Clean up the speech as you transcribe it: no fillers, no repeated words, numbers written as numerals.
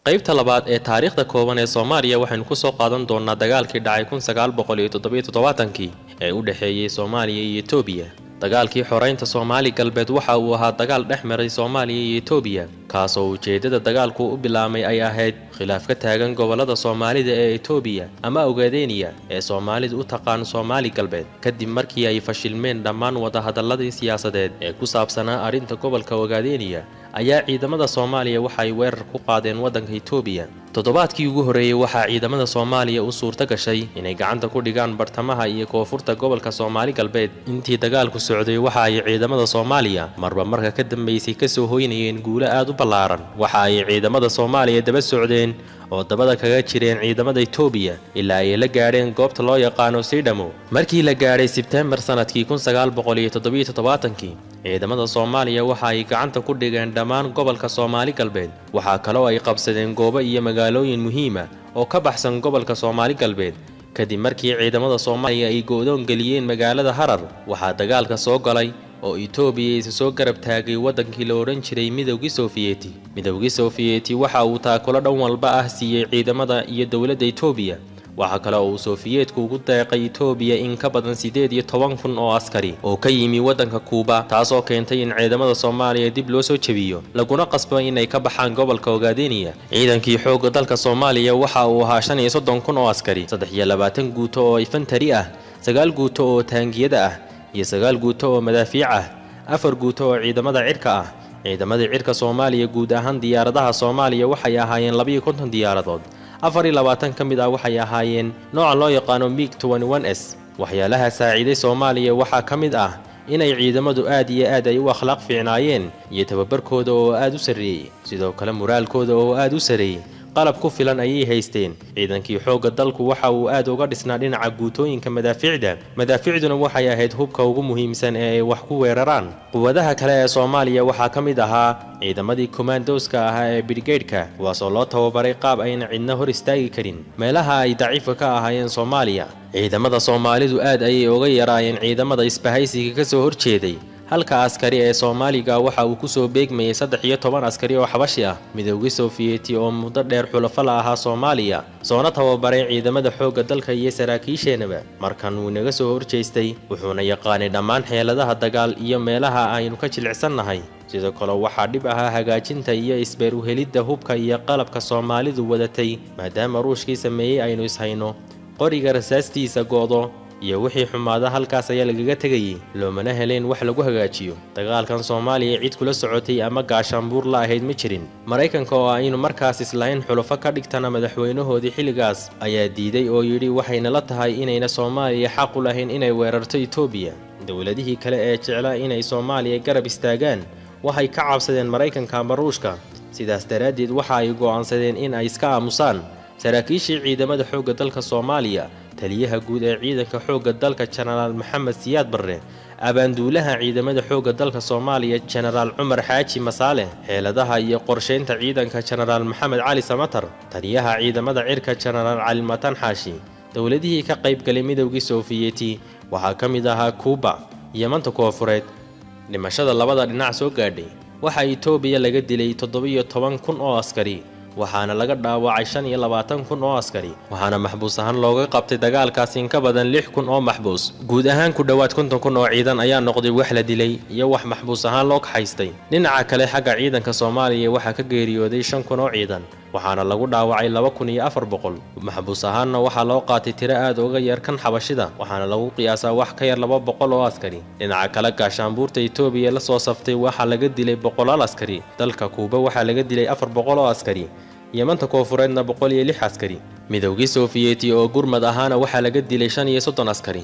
Qaybta labaad ee taariikhda kooban ee Soomaaliya waxaynu ku soo qaadan doonaa dagaalkii dhacay 1977kii ee u dhexeeyay Soomaaliya iyo Itoobiya. Dagaalkii xoreynta Soomaali Galbeed waxa uu ahaa dagaal dhex maray Soomaaliya iyo Itoobiya, kaasoo ujeedada dagaalku u bilaabmay ay ahayd khilaaf ka taagan gobollada Soomaalida ee Itoobiya ama Ogaadeniya ee Soomaalidu u taqaan Soomaali Galbeed, kadib markii ay fashilmeen dhammaan wadahadalladii siyaasadeed ee ku saabsanaa arrinta gobolka Ogaadeniya. Ayaa ciidamada Soomaaliya waxa ay weerar ku qaadeen waddanka Itoobiya. Toddobaadkii ugu horreeyay waxaa ciidamada Soomaaliya u suurto gashay inay gacanta ku dhigaan bartamaha iyo koonfurta gobolka Soomaali Galbeed. Intii dagaalku socday waxa ay ciidamada Soomaaliya marba marka ka dambeysay kasoo hoynayeen guulo aad u ballaaran. Waxa ay ciidamada Soomaaliya daba socdeen oo dabada kaga jireen ciidamada Itoobiya ilaa ay la gaadheen goobta loo yaqaano Siidhamo. Markii la gaadhay Sebtembar sanadkii 1977kii, ciidamada Soomaaliya waxa ay gacanta ku dhigeen dhammaan gobolka Soomaali Galbeed. Waxaa kaloo ay qabsadeen goobo iyo magaalooyin muhiim ah oo ka baxsan gobolka Soomaali Galbeed. Kadib markii ciidamada Soomaaliya ay go'doon geliyeen magaalada Harar, waxaa dagaalka soo galay oo Itoobiya isa soo garab taagay waddankii la odhan jiray Midowgii Sofiyeeti. Midowgii Sofiyeeti waxa uu taakulo dhan walba ah siiyey ciidamada iyo dowladda Itoobiya. Waxa kale oo uu Sofiyeetku ugu deeqay Itoobiya in ka badan 18,000 oo askari oo ka yimi waddanka Kuuba, taasoo keentay in ciidamada Soomaaliya dib loo soo jebiyo laguna qasbo inay ka baxaan gobolka Ogaadeniya. Ciidankii xoogga dalka Soomaaliya waxa uu ahaa 35,000 oo askari, 23 guuto oo infantry ah, 9 guuto oo taangiyada ah iyo 9 guuto oo madaafiic ah, 4 guuto oo ciidamada cirka ah. Ciidamada cirka Soomaaliya guud ahaan diyaaradaha Soomaaliya waxay ahaayeen 52 diyaaradood, 24 ka mid ah waxay ahaayeen nooca loo yaqaano MiG 21S. Waxyaalaha saaciiday Soomaaliya waxaa ka mid ah inay ciidamadu aad iyo aad ay u akhlaaq fiicnaayeen iyo tababarkooda oo aad u sarreeyey, sidoo kale muraalkooda oo aad u sarreeyey. Qalab ku filan ayay haysteen. Ciidankii xoogga dalku waxa uu aad uga dhisnaa dhinaca guutooyinka madaafiicda. Madaafiicduna waxay ahayd hubka ugu muhiimsan ee ay wax ku weeraraan. Quwadaha kale ee Soomaaliya waxaa ka mid ahaa ciidamadii komandooska ahaa ee brigade-ka, kuwaasoo loo tababaray qaab ayna cidna hor istaagi karin. Meelaha ay daciifka ka ahaayeen Soomaaliya, ciidamada Soomaalidu aad ayay uga yaraayeen ciidamada isbahaysiga ka soo horjeeday. Halka askari ee Soomaaliga waxa uu ku soo beegmayay 13 askari oo xabashi ah. Midowgii Sofiyeeti oo muddo dheer xulafo la ahaa Soomaaliya, soona tababaray ciidamada xoogga dalka iyo saraakiisheenaba, markan wuu naga soo horjeestay, wuxuuna yaqaanay dhammaan xeeladaha dagaal iyo meelaha aynu ka jilicsannahay. Sidoo kale waxaa dhib ahaa hagaajinta iyo isbeer u helidda hubka iyo qalabka Soomaalidu wadatay, maadaama Ruushkii sameeyey aynu ishayno. Qoriga rasaastiisa go'do iyo wixii xumaada halkaas ayaa lagaga tegayay, loomana heleen wax lagu hagaajiyo. Dagaalkan Soomaaliya cid kula socotay ama gaashaanbuur la ahayd ma jirin. Maraykanka oo aynu markaas islahayn xulafo ka dhigtana madaxweynahoodii xilligaas ayaa diiday oo yidhi waxayna la tahay inayna Soomaaliya xaq u lahayn inay weerarto Itoobiya. Dowladihii kale ee jeclaa inay Soomaaliya garab istaagaan waxay ka cabsadeen Maraykanka ama Ruushka, sidaas daraaddeed waxa ay go'aansadeen in ay iska aamusaan. Saraakiishii ciidamada xoogga dalka Soomaaliya, taliyaha guud ee ciidanka xoogga dalka Jenaraal Maxamed Siyaad Barre, abaanduulaha ciidamada xoogga dalka Soomaaliya Jenaraal Cumar Xaaji Masaale, xeeladaha iyo qorsheynta ciidanka Jenaraal Maxamed Cali Samatar, taliyaha ciidamada cirka Jenaraal Cali Matan Xaashi. Dowladihii ka qayb galay Midowgii Sofiyeeti waxaa ka mid ahaa Kuuba, Yamanta Koonfureed. Dhimashada labada dhinac soo gaadhay, waxaa Itoobiya laga dilay 17,000 oo askari, waxaana laga dhaawacay 25,000 oo askari, waxaana maxbuus ahaan looga qabtay dagaalkaas in ka badan 6,000 oo maxbuus. Guud ahaan ku dhowaad 50,000 oo ciidan ayaa noqday wax la dilay iyo wax maxbuus ahaan loo kaxaystay. Dhinaca kale xagga ciidanka Soomaaliya waxaa ka geeriyooday 5,000 oo ciidan, waxaana lagu dhaawacay 2,400. Maxbuus ahaanna waxaa loo qaatay tiro aad uga yar kan xabashida, waxaana lagu qiyaasaa wax ka yar 200 oo askari. Dhinaca kale gaashaanbuurta Itoobiya la soo saftay waxaa laga dilay boqolaal askari. Dalka Kuuba waxaa laga dilay 400 oo askari, Yamanta Koonfureedna 106 askari. Midowgii Sofiyeeti oo gurmad ahaana waxaa laga dilay 35 askari.